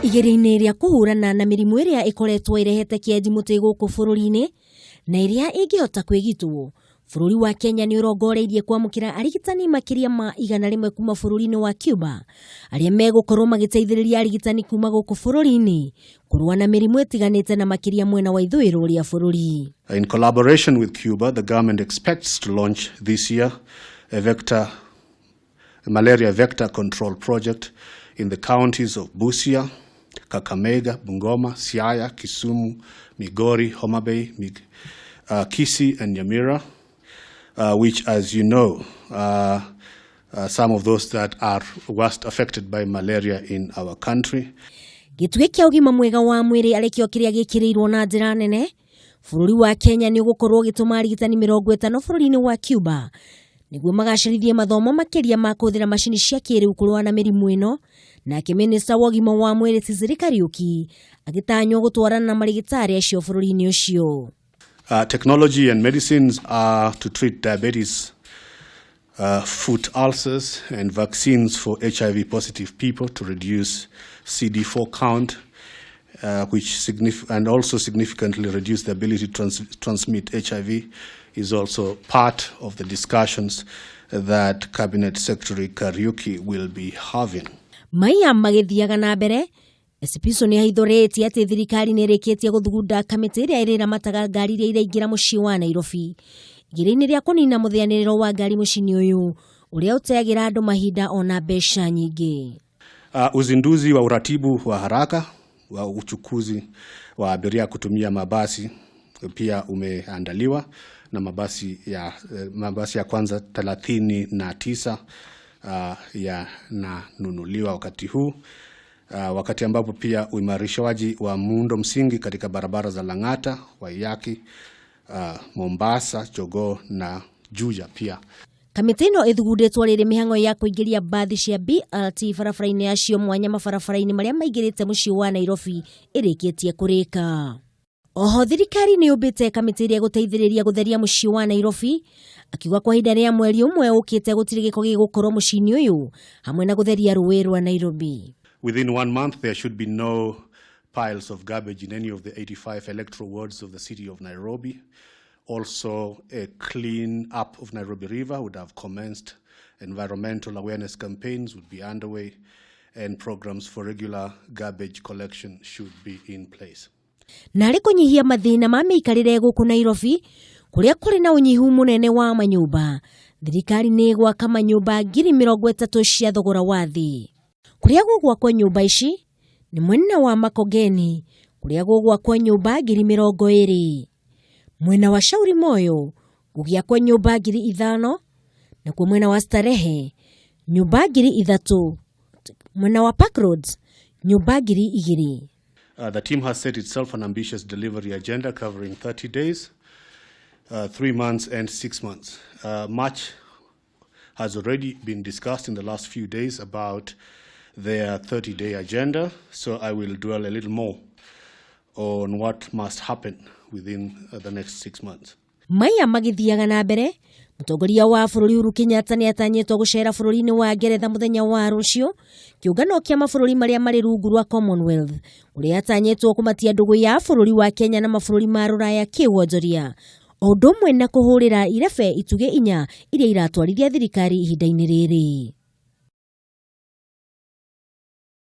Igeria-inĩ rĩa kũhũrana na mĩrimũ ĩrĩa ĩkoretwo ĩrehete kĩenji mũtĩ gũkũ bũrũri-inĩ na ĩrĩa ĩngĩhota kwĩgitwo, bũrũri wa Kenya nĩ ũrongoreirie kwamũkĩra arigitani makĩria ma 100 kuma bũrũri-inĩ wa Cuba, arĩa megũkorwo magĩteithĩrĩria arigitani kuma gũkũ bũrũri-inĩ kũrũa na mĩrimũ ĩtiganĩte na makĩria mwena wa ithũĩro rĩa bũrũri. In collaboration with Cuba, the government expects to launch this year a malaria vector control project in the counties of Busia, Kakamega, Bungoma, Siaya, Kisumu, Migori, Homa Bay, Kisii, and Nyamira, which, as you know, some of those that are worst affected by malaria in our country. Gĩtugĩ kĩa ũgima mwega wa mwĩrĩ arĩkĩo kĩrĩa gĩkĩrĩirwo na njĩra nene, bũrũri wa Kenya nĩ ũgũkorwo ũgĩtũma arigitani 50 bũrũri-inĩ wa Cuba nĩguo magacĩrithie mathomo makĩria ma kũhũthĩra macini cia kĩrĩu kũrũa na mĩrimũ ĩno. Nake minista wa ũgima wa mwĩrĩ Sicily Kariuki agĩtanywo gũtwarana na marigitari acio bũrũri-inĩ ũcio. Technology and medicines are to treat diabetes, foot ulcers, and vaccines for HIV positive people to reduce CD4 count, which and also significantly reduce the ability to transmit HIV, is also part of the discussions that Cabinet Secretary Kariuki will be having. Maiya magĩthiaga na mbere, Esipisu nĩ ahithũrĩtie atĩ thirikari nĩ ĩrĩkĩtie gũthugunda kamĩtĩ ĩrĩa ĩrĩramataga ngari iria iraingĩra mũciĩ wa Nairobi igeria-inĩ rĩa kũnina mũthĩanĩrĩro wa ngari mũciĩ-inĩ ũyũ ũrĩa ũteagĩra andũ mahinda ona mbeca nyingĩ. Uzinduzi wa uratibu wa haraka wa uchukuzi wa abiria kutumia mabasi pia umeandaliwa na mabasi ya kwanza 39 yananunuliwa wakati huu. Wakati ambapo pia uimarishaji wa muundo msingi katika barabara za Lang'ata, Waiyaki, Mombasa, Jogoo na Juja pia. Kamĩtĩ ĩno ĩthugundĩtwo rĩrĩ mĩhang'o ya kũingĩria mbathi cia BRT barabara-inĩ yacio mwanya mabarabara-inĩ marĩa maingĩrĩte mũciĩ wa Nairobi ĩrĩkĩtie kũrĩka. Oho thirikari nĩ yũmbĩte kamĩtĩ ĩrĩa ĩgũteithĩrĩria gũtheria mũciĩ wa Nairobi, akiuga kwa ihinda rĩa mweri ũmwe ũkĩte gũtirĩ gĩko gĩgũkorwo mũciĩ-inĩ ũyũ hamwe na gũtheria rũĩ rwa Nairobi. Within 1 month, there should be no piles of garbage in any of the 85 electoral wards of the city of Nairobi. Also, a clean up of Nairobi River would have commenced. Environmental awareness campaigns would be underway, and programs for regular garbage collection should be in place. Narĩ kũnyihia mathĩna ma mĩikarĩre gũkũ Nairobi kũrĩa kũrĩ na ũnyihu mũnene wa manyũmba, thirikari nĩ ĩgwaka manyũmba 30,000 cia thogora wa thĩ. Kũrĩa gũgwakwo nyũmba ici nĩ mwena wa Makongeni kũrĩa gũgwakwo nyũmba 20,000, mwena wa Shauri Moyo gũgĩakwo nyũmba 5,000, nakuo mwena wa Starehe nyũmba 3,000, mwena wa Park Roads nyũmba 2,000. The team has set itself an ambitious delivery agenda covering 30 days, 3 months and 6 months. Much has already been discussed in the last few days about their 30-day agenda, so I will dwell a little more on what must happen within the next 6 months. Maya magĩthiaga na mbere, mũtongoria wa bũrũri Uhuru Kenyatta nĩ atanyĩtwo gũcera bũrũri-inĩ wa Ngeretha mũthenya wa rũciũ, kĩũngano kĩa mabũrũri marĩa marĩ rungu rwa Commonwealth, ũrĩa atanyĩtwo kũmatia ndũgũ ya bũrũri wa Kenya na mabũrũri ma rũraya kĩwonjoria, o ũndũ ũmwe na kũhũrĩra irebe itugĩ inya iria iratwarithia thirikari ihinda-inĩ rĩrĩ.